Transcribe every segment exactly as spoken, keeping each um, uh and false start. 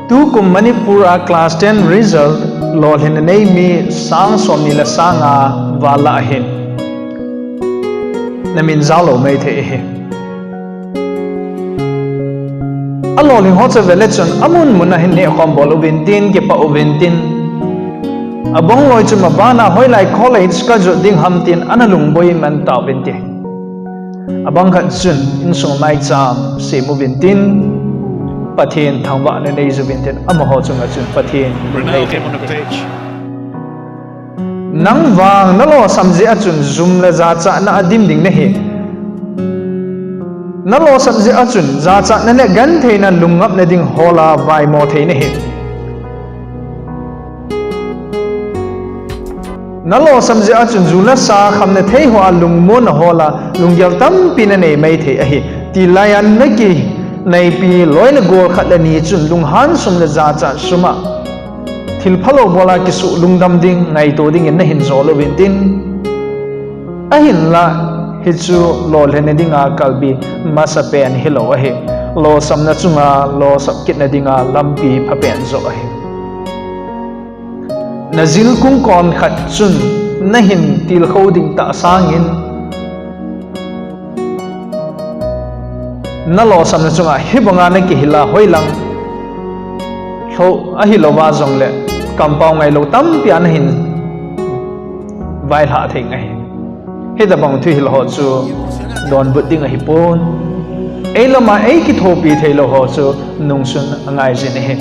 Tukum Manipur a class ten result lolhinna nei mi sang somni le sang nga val a hin namin jao lou maithei ahi. Alolhing ho chu vele chun amun mun a hin nehkhom bol uvin tin, kipah uvin tin, abang loi chu maban a hoilai college kajot ding ham tin ana lungboi man tauvin tin. Abang khat chun insung maicham sem uvin tin, Pathen thangvahna nei uvin tin, amaho chunga chun Pathen lungnei uvin tin. Nang vang nalosam jeh a chun jum le jachatna a dim ding nahi. Nalosam jeh a chun jachatna le gentheina lungngapna ding hol a vaimo thei nahi. Nalosam jeh a chun ju le sa khamna thei hoa lungmonna hol a lunggel tampi nanei maithei ahi. Tilai a nakinaipi loi le gol khat le ni chun lunghan sum le jachat sum a thil phalou bol a kisuh lungdam ding, ngaito dingin nahin jol uvin tin. Ahinla, hichu lolhinna dinga kalbi masapen hilou ahi. Losamna chunga losap kitna dinga lampi phapen joh ahi. Najil kung kon khat chun nahin tilkhou ding tah sangin, nalosamna chunga hibanga nakihil a hoilang lou ahilouva jongle kampao ngailou tampi a nahin vailhah thei ngai. Hitabang thuhil ho chu donbut ding ahipon. Eilama eikithopi theilou ho chu nungsun angaijin ahi.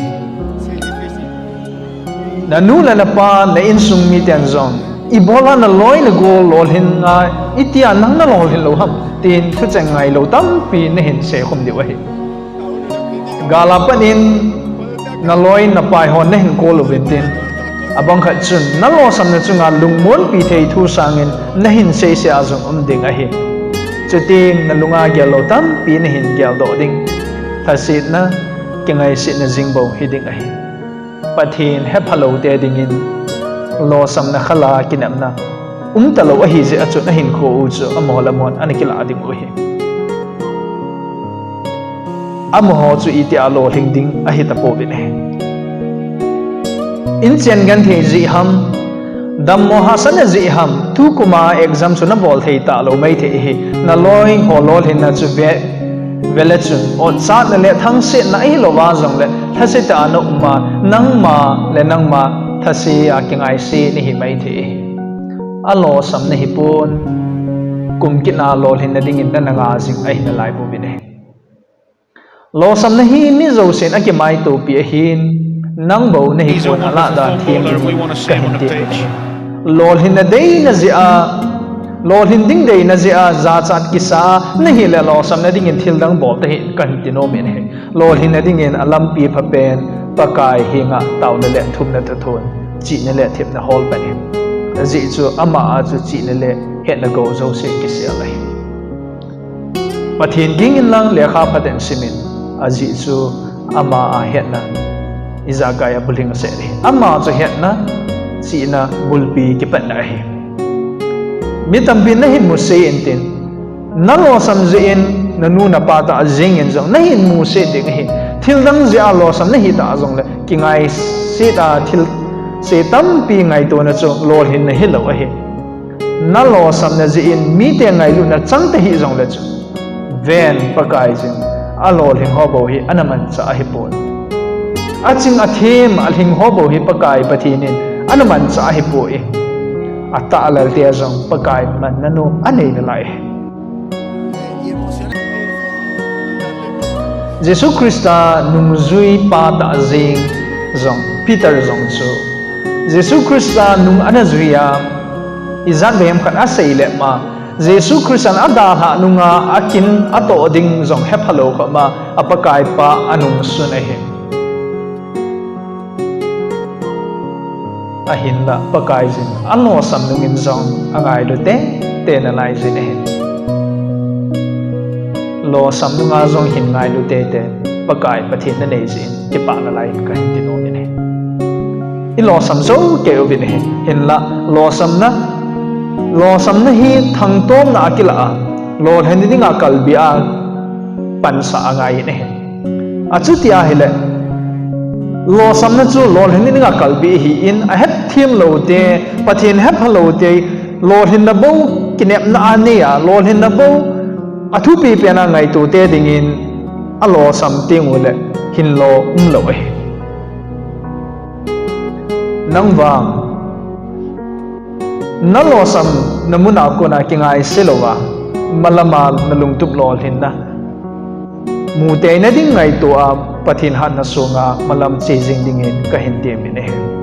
Nanu le napa, na insung miten jong, ibola naloi nagol lolhin a, itia nang nalolhin lou ham, tin thucheng ngailou tampi nahin seikhum diu ahi. Gal a pat in naloi napai ho nahin call uvin tin, abang khat chun nalosamna chunga lungmonpi thei thu sangin nahin seisei a jong um ding ahi. Chutin nalunga gellou tampi nahin geldoh ding. Lhasetna, kingaisetna jing bou hiding ahi. Pathen hephalou te dingin, losamna khal a kinepna umtalou ahijeh a chun ahinkho u chu amaho le amahon ana kilah dingu ahi. Amaho chu itia lolhing ding ahitapouvin ahi. Inchen genthei jeh ham, dammo hahsatna jeh ham, tukuma exam chu nabol thei talou maithei ahi. Naloi ho lolhinna chu ve, vele chun, otchatna le thangsetna ahilouva jongle, lhasetah a naum a, nangma le nangma lhase a kingaiset nahi maithei ahi. Alosamna hipon, kum kit a lolhinna dingin nana nga jing ahi nalaibouvin ahi. Losamna hi mi jousen akimaitopi ahin, nang bou nahipon, alahdan them in kahin temin ahi. Lolhinna deina jeh a, lolhin ding deina jeh a jachat kisa a nahile losamna dingin thildang bol tahih in kahin tinomin ahi. Lolhinna dingin alampi phapen Pakai henga taona le thumna thuthon, chihna le thepna hol pan in. Ajeh chu ama a chu chihna le hetna gou jouse kisel ahi. Pathen ging inlang lekha phaten simin, ajeh chu ama a hetna ijakai a bulhing aseh ahi. Ama chu hetna, chihna, bulpi kipatna ahi. Mi tampin nahin musei intin, nalosam jeh in nanu napa tah jengin jong nahin musei ding ahi. Thildang jeh a losam nahitah jongle, kingaiset a thilse tampi ngaitona chu lolhinna hilou ahi. Nalosamna jeh in mite ngailutna chang tahih jongle chu, ven, Pakaiyin alolhing ho bou hi ana manchah ahipoi. Aching athem alhing ho bou hi Pakai Pathen in ana manchah ahipoi. Atahlelte jong Pakai manna nu anei nalai ahi. Jesu Christa nungjui pa tah jeng jong Peter jong chu Jesu Christa nung ana jui a, ijat vei ham khat asei le ma, Jesu Christan adalhah nunga akin atoh ding jong hephalou khop ma, a Pakaipa anungsun ahi. Ahinla Pakaiyin alosam nungin jong angailu teitei nalaijin ahi. Losam nunga jong hin ngailu teitei, Pakai Pathen nanei jeh in kipah nalai in kahin tinomin ahi. Ilosam jou kei uvin ahi. Hinla losamna, losamna hi thangtomna a kilah a, lolhin dinga kalbi a pansah angai in ahi. Achuti ahile, Lolhinna chu lolhinna dinga kalbi ahin, ahetthem loute, Pathen hepha loute, lolhinna bou kinepna a nei a, lolhinna bou athupi pena ngaitote dingin alolsam tenguleh hinlo umlou ahi. Nang vang, nalolsamna muna kona kingaise louva, malama nalungtup lolhinna muteina ding ngaitoa, Pathen hatna sunga malam che jing dingin kahin temin ahi.